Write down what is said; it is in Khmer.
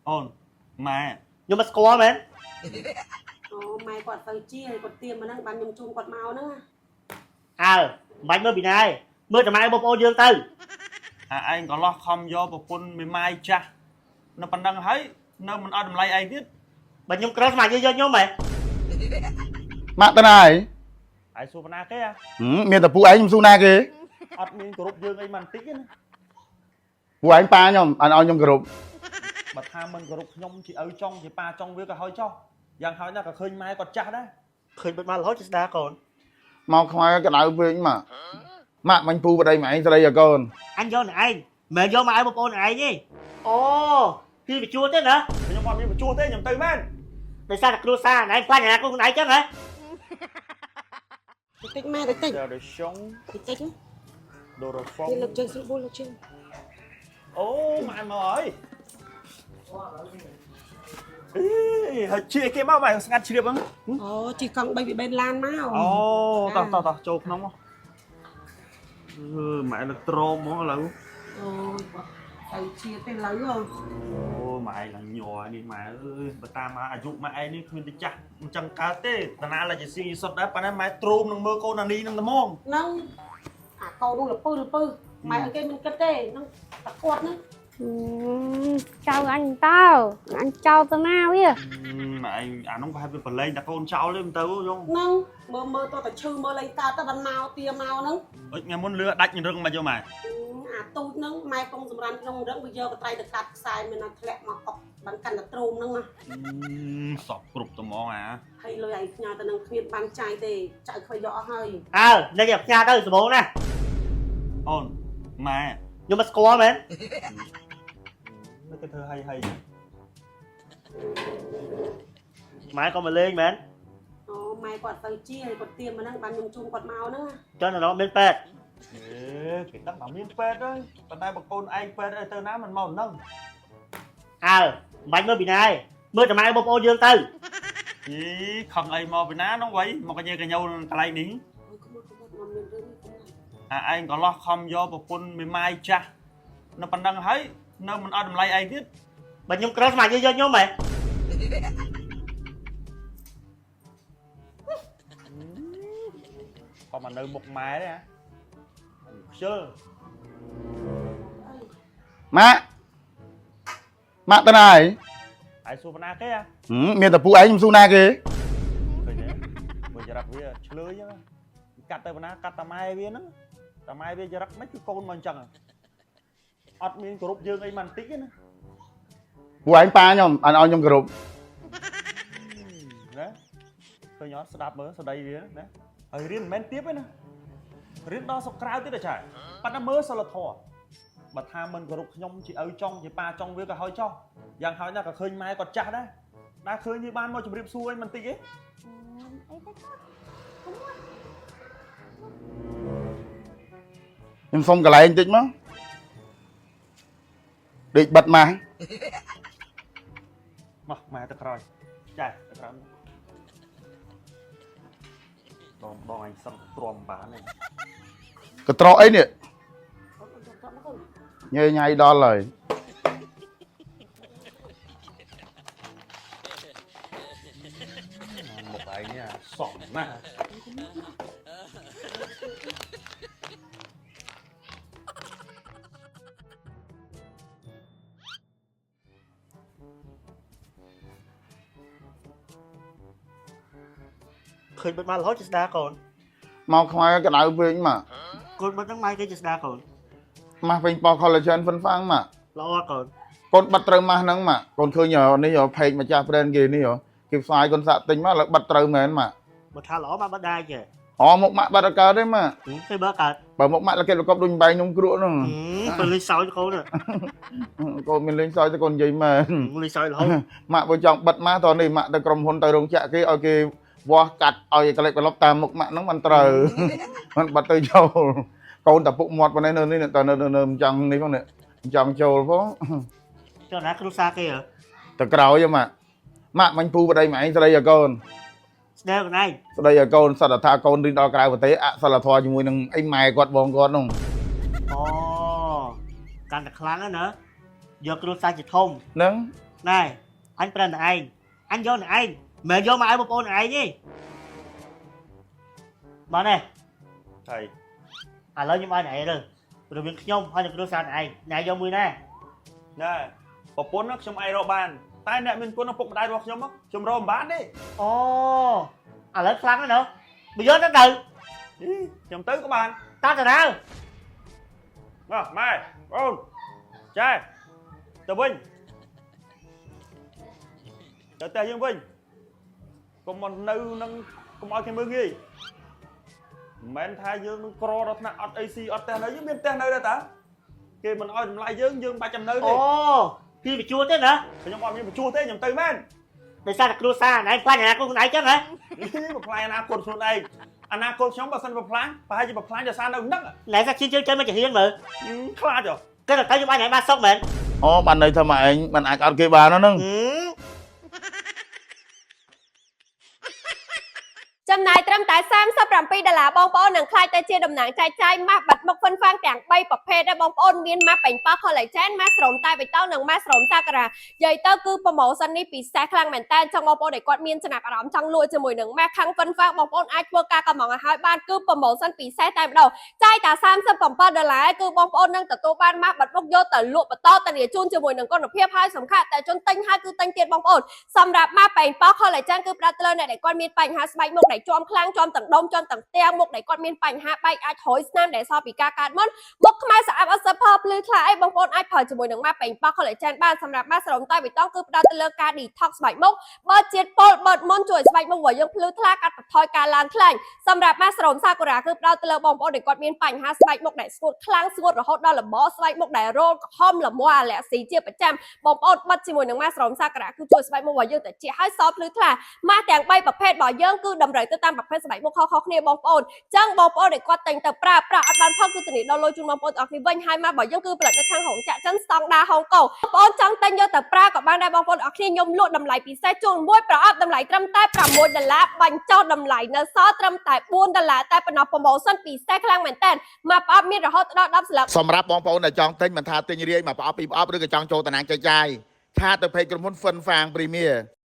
អូនម៉ែ ខ្ញុំមកស្គាល់មែន អូម៉ែគាត់ទៅជាហើយគាត់ទៀមមកហ្នឹងបានខ្ញុំជូនគាត់មកហ្នឹងណា អើមិនបាច់មើលពីណាឯងមើលតែម៉ែបងប្អូនយើងទៅ អាឯងក៏លោះខំយកប្រពន្ធមេម៉ាយចាស់នៅប៉ុណ្ណឹងហើយនៅមិនអត់តម្លៃឯងទៀត បើខ្ញុំក្រស្មាយើងយកខ្ញុំហ៎ ម៉ាក់ទៅណាឯង ឯងសួរប៉ុណ្ណាគេអា ហឹមមានតែពួកឯងខ្ញុំស៊ូណាគេ អត់មានគោរពយើងអីមិនបន្តិចទេណា ពួកឯងប៉ាខ្ញុំអត់ឲ្យខ្ញុំគោរព បើថាមិនគោរពខ្ញុំជាឪចុងជាប៉ាចុងវាក៏ហើយចោះយ៉ាងហោចណាស់ក៏ឃើញម៉ែគាត់ចាស់ដែរ ឃើញបិទមករហូតជាស្ដាកូន មកខ្មៅក្តៅពេកម៉ាក់ម៉ាក់មិញពូប្តីម៉ែឯងស្រីឲ្យកូន អញយកអ្នកឯងមិនមែនយកមកឲ្យបងប្អូនអ្នកឯងទេអូគឺបញ្ជួលទេណា ខ្ញុំអត់មានបញ្ជួសទេខ្ញុំទៅមែន ដោយសារតែគ្រួសារអ្នកឯងខ្លាចអាណាគូខ្លួនឯងចឹងហ៎ តិចតិចម៉ែតិចតិច ចារសុង តិចតិច ដូរ៉ូហ្វុង នេះលើកជើងស្រួលបួលលើកជើង អូម៉ែមកហើយអេហើយជាគេមកម៉ែស្ងាត់ជ្រាបហ្នឹង អូជិះកង់3ពី3ឡានមក អូតោះតោះតោះចូលក្នុងមកអឺម៉ែលើកត្រមហ្មងឥឡូវ អូទៅជាទេឡើយហ៎ អូម៉ែឡើងញ័រនេះម៉ែអើយបើតាមមកអាយុម៉ែឯងនេះគ្មានតែចាស់មិនចឹងកើតទេតាណាឡើយជាស៊ីសុតដែរប៉ុន្តែម៉ែទ្រូមនឹងមើលកូនអានីនឹងតែហ្មង ហ្នឹងអាកូននោះលពើលពើម៉ែឲ្យគេមិនគិតទេហ្នឹងតែគាត់ហ្នឹង ចៅអញតើអញចោលទៅណាវា ម៉ែឯងអានោះប្រហែលវាប្រឡែងតែកូនចោលទេមិនទៅយង ហ្នឹងមើលមើលតតែឈឺមើលលែងកើតទៅបានមកទាមកហ្នឹង អុចថ្ងៃមុនលឺដាច់រឹងមកយកម៉ែ អាទូចហ្នឹងម៉ែកងសម្រានក្នុងរឹងវាយកកត្រៃទៅកាត់ខ្សែមានណាធ្លាក់មកអុកបានកាន់តែទ្រូមហ្នឹងណា សពគ្រប់តែហ្មងអា ហើយលុយឯងផ្ញើទៅនឹងគ្មានបានចាយទេចៅខ្វៃយកអស់ហើយ អើអ្នកយកផ្ញើទៅសម្បូរណា អូនម៉ែ ខ្ញុំមកស្គាល់មែន មិនគេធ្វើហីហី ម៉ែក៏មកលេងមែន អូម៉ែគាត់ទៅជាហើយគាត់ទៀមមកហ្នឹងបានខ្ញុំជូនគាត់មកហ្នឹងណា ចុះនៅនោះមានពេទ្យ អេគេដឹងថាមានពេទ្យហើយប៉ុន្តែបើកូនឯងពេទ្យអីទៅណាមិនមកនឹង អើមិនបាច់មើលពីណាឯងមើលតែម៉ែបងប្អូនយើងទៅ យីខឹងអីមកពីណានោះវៃមកកញ៉េកញោកន្លែងនេះ អូយក្មួយក្មួយមកមានរឿងនេះកុំ អាឯងក៏លោះខំយកប្រពន្ធមេម៉ាយចាស់នៅប៉ុណ្ណឹងហើយនៅមិនអត់តម្លៃឯងទៀត បើខ្ញុំក្រស្មាយើងយកខ្ញុំហ៎ ក៏មកនៅមុខម៉ែដែរខ្ជិល ម៉ាក់ម៉ាក់ទៅណាឯង ឯងសួរប៉ុណ្ណាគេអា ហឹមមានតែពួកឯងខ្ញុំស៊ូណាគេ ឃើញទេមើលចរិតវាឆ្លើយហ្នឹងកាត់ទៅប៉ុណ្ណាកាត់តាម៉ែវាហ្នឹងតាម៉ែវាចរិតមិនគឺកូនមកអញ្ចឹងអត់មានគោរពយើងអីមិនបន្តិចទេណា ពួកឯងប៉ាខ្ញុំអត់ឲ្យខ្ញុំគោរព ណាឃើញអត់ស្ដាប់មើលស្ដីវាណាហើយរៀនមិនមែនទៀបទេណារៀនដល់ស្រុកក្រៅទៀតអាចារ្យប៉ុន្តែមើលសិលធម៌បើថាមិនគោរពខ្ញុំជាឪចុងជាប៉ាចុងវាក៏ហើយចោះយ៉ាងហោចណាស់ក៏ឃើញម៉ែគាត់ចាស់ដែរដែរឃើញវាបានមកជម្រាបសួរអីមិនតិចទេ អីទៅ ខ្ញុំសុំកន្លែងបន្តិចមកដេកបិទម៉ាស់ មកម៉ែទៅក្រោយចាទៅក្រោយដងដងឯងសឹងទ្រាំបានទេ កត្រកអីនេះ អូនយកគាត់មកកូន ញ៉ៃញ៉ៃដល់ហើយ មុខឯងនេះសមណាស់ ឃើញបិទមករហូតជាស្ដាកូន មកខ្មៅក្តៅពេកម៉ាក់ កូនបិទហ្នឹងម៉ែគេជាស្ដាកូន ម៉ាស់ពេញប៉ោះ collagen ហ្វិនហ្វាំងម៉ាក់ ល្អកូន កូនបិទត្រូវម៉ាស់ហ្នឹងម៉ាក់កូនឃើញនេះផេកម្ចាស់ brand គេនេះគេផ្សាយកូនសាក់ទិញមកឥឡូវបិទត្រូវមែនម៉ាក់ បើថាល្អមកបិទដែរចេះ អូមុខម៉ាក់បិទអត់កើតទេម៉ាក់ គេបើកើត បើមុខម៉ាក់លកេតលកប់ដូចបែងនំគ្រក់ហ្នឹង ពេលលេងសើចកូន កូនមានលេងសើចតែកូននិយាយមែន លេងសើចរហូត ម៉ាក់បើចង់បិទម៉ាស់តនេះម៉ាក់ទៅក្រុមហ៊ុនទៅរោងចក្រគេឲ្យគេវាស់កាត់ឲ្យកលិចកលប់តាមមុខម៉ាក់ហ្នឹងมันត្រូវ มันបាត់ទៅចូលកូនតែពុកមាត់ប៉ុណ្ណេះនៅនេះតែនៅនៅមិនចង់នេះផងនេះមិនចង់ចូលផង ចុះណាគ្រួសារគេហ៎ ទៅក្រោយម៉ាក់ម៉ាក់មិញពូប្តីម៉ែឯងស្រីឲ្យកូន ស្ដាយកូនឯង ស្ដីឲ្យកូនសត្វថាកូនរៀនដល់ក្រៅប្រទេសអសិលធម៌ជាមួយនឹងអីម៉ែគាត់បងគាត់នោះ អូកាន់តែខ្លាំងណាស់ណាយកគ្រួសារជាធំ ហ្នឹង ណែអញប្រាប់តែឯងអញយកតែឯងមិនមែនយកមកឲ្យបងប្អូនឯងទេបាទណែ ហើយ ឥឡូវខ្ញុំឲ្យណែរើសរវាងខ្ញុំហើយនិងគ្រួសារឯងណែយកមួយណា ណែប្រពន្ធណាខ្ញុំឯងរកបានតែអ្នកមានគុណឪពុកម្ដាយរបស់ខ្ញុំខ្ញុំរកមិនបានទេ អូឥឡូវខ្លាំងណាស់ណ៎បើយកទៅទៅ អីខ្ញុំទៅក៏បាន តាតាណា មកម៉ែអូនចែទៅវិញទៅផ្ទះយើងវិញកុំមកនៅនឹងកុំឲ្យគេមើលងាយមិនមែនថាយើងនឹងក្រដល់ថ្នាក់អត់អីស៊ីអត់ផ្ទះនៅយើងមានផ្ទះនៅដែរតាគេមិនឲ្យតម្លៃយើងយើងបាច់ចាំនៅទេ អូពីបញ្ជួទេណា ខ្ញុំអត់មានបញ្ជួសទេខ្ញុំទៅមែន ដោយសារតែគ្រួសារណែខ្លាចអនាគតខ្លួនឯងចឹងហ៎ បំផ្លាញអនាគតខ្លួនឯងអនាគតខ្ញុំបើសិនបំផ្លាញប្រហែលជាបំផ្លាញដោយសារនៅនឹង ណែសាឈានជើងចេញមកជាហ៊ានមើល ខ្លាចហ៎ គេទៅទៅខ្ញុំឲ្យណែបានសុកមែន អូបានន័យថាម៉ែឯងមិនអាចអត់គេបានហ្នឹង ចំណាយត្រឹមតែ37ដុល្លារបងប្អូននឹងក្លាយទៅជាតំណាងចែកចាយម៉ាស់បាត់មុខហ្វិនហ្វាងទាំង3ប្រភេទដែរបងប្អូនមានម៉ាស់ប៉េងប៉ោះ collagen ម៉ាស់ស្រោមតែបៃតងនិងម៉ាស់ស្រោមសាការ៉ានិយាយទៅគឺ promotion នេះពិសេសខ្លាំងមែនតើចង់បងប្អូនដែលគាត់មានចំណាប់អារម្មណ៍ចង់លក់ជាមួយនឹងម៉ាស់ខាងហ្វិនហ្វាងបងប្អូនអាចធ្វើការកម្មង់ឲ្យហើយបានគឺ promotion ពិសេសតែម្ដងចាយតែ37ដុល្លារគឺបងប្អូននឹងទទួលបានម៉ាស់បាត់មុខយកទៅលក់បន្តធានាជូនជាមួយនឹងគុណភាពហើយសំខាន់តែជនទិញហើយគឺទិញទៀតបងប្អូន សម្រាប់ម៉ាស់ប៉េងប៉ោះ collagen គឺផ្ដោតទៅលើអ្នកដែលគាត់មានបញ្ហាស្បែកមុខដែលជាំខ្លាំងជាំទាំងដុំជាំទាំងផ្ទាំងមុខដែលគាត់មានបញ្ហាបែកអាចរយស្នាមដែលសល់ពីការកើតមុនមុខខ្មៅស្អាតអត់សផលភ្លឺថ្លាអីបងប្អូនអាចប្រើជាមួយនឹងម៉ាស់ប៉េងប៉ោះ collagen បានសម្រាប់ម៉ាស់សេរ៉ុមតៃបៃតងគឺផ្ដោតទៅលើការ detox ស្បែកមុខបើជាតិពុលបើមុនជួយស្បែកមុខរបស់យើងភ្លឺថ្លាកាត់បន្ថយការឡើងខ្លាញ់សម្រាប់ម៉ាស់សេរ៉ុមសាកូរ៉ាគឺផ្ដោតទៅលើបងប្អូនដែលគាត់មានបញ្ហាស្បែកមុខដែលស្ងួតខ្លាំងស្ងួតរហូតដល់លមស្បែកមុខដែលរោលក្រហមលមាស់អាឡែស៊ីជាប្រចាំ បងប្អូនបិទជាមួយនឹងម៉ាស់ស្រោមសាការៈគឺជួយស្បែកមុខរបស់យើងត្រជាក់ហើយសភ្លឺថ្លាម៉ាស់ទាំង3ប្រភេទរបស់យើងគឺតម្រូវទៅតាមប្រភេទស្បែកមុខខុសៗគ្នាបងប្អូនចឹងបងប្អូនដែលគាត់តែងទៅប្រើប្រាស់អត់បានផលគឺធានាដល់លុយជូនបងប្អូនទាំងអស់គ្នាវិញហើយម៉ាស់របស់យើងគឺផលិតនៅខាងរោងចក្រចិនស្តង់ដាហុងកុងបងប្អូនចង់ទិញយកទៅប្រើក៏បានដែរបងប្អូនអរគ្នាខ្ញុំលក់តម្លៃពិសេសជូនមួយប្រអប់តម្លៃត្រឹមតែ6ដុល្លារបាញ់ចោះតម្លៃនៅសល់ត្រឹមតែ4ដុល្លារតែប៉ុណ្ណោះ promotion ពិសេសខ្លាំងមែនតើមួយប្រអប់មានរហូតដល់10ស្លឹក សម្រាប់បងប្អូនដែលចង់ទិញមិនថាទិញរាយមកប្រអប់ពីរប្រអប់ឬក៏ចង់ចូលតំណាងចែកចាយ chat ទៅ page ក្រុមហ៊ុន Fun Fang Premier។